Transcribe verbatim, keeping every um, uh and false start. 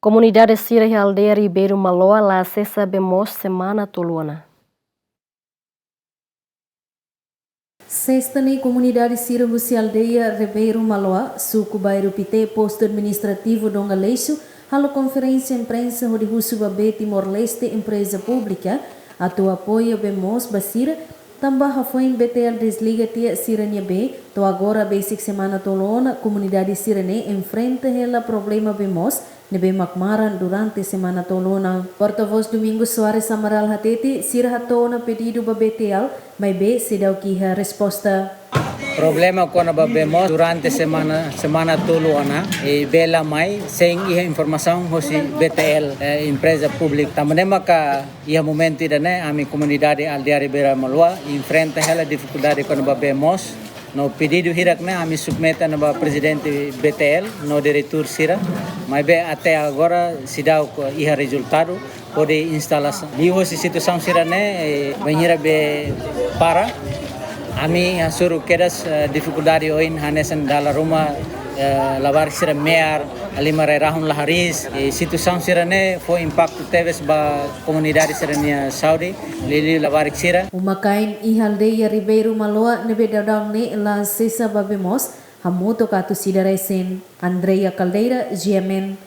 Komunidade sira iha aldeia Ribeiro Maloa la asesa bee moos semana tolu ona. Sesta ne'e komunidade sira husi aldeia Ribeiro Maloa, suku Bairru Pité, postu administrativu Donga Leixo, halo konferénsia imprensa hodi husu ba Bee Timor-Leste, empreza públika, atu apoia bee moos ba sira, tanba hafoin B T L desliga tiha sira-nia bee, to'o agora besik semana tolu ona, komunidade sira-ne'e enfrenta hela problema bee moos, ne'ebé mak maran durante semana tolu ona. Portavós Domingos Soares Amaral hatete, sira hato'o ona pedidu ba B T L, maibé seidauk iha resposta. Problema kona-ba bee moos durante semana, semana tolu ona, i bee la mai, sein iha informasaun hosi B T L, eh, empreza públika. Tanba ne'e maka iha momentu ida-ne'e, ami komunidade aldeia Ribeiro Maloa enfrenta hela difikuldade kona-ba bee moos. No pedidu hirak-ne'e ami submete ona ba prezidente B T L no diretór sira. Maibé até agora seidauk iha rezultadu hodi instalasaun. Liuhosi situasaun sira-ne'e, eh, bainhira bee para, ami hasoru kedas, eh, difikuldade oin hanesan dala ruma, eh, labarik sira me'ar, halimar rai-rahun la hariis, i situasaun sira-ne'e fó impaktu tebes ba komunidade sira-nia saúde, liuliu labarik sira. Uma-kain iha aldeia Ribeiro Maloa ne'ebé daudaun ne'e la asesa ba bee moos, hamutuk atu sida resin. Andrea Caldeira, G M N,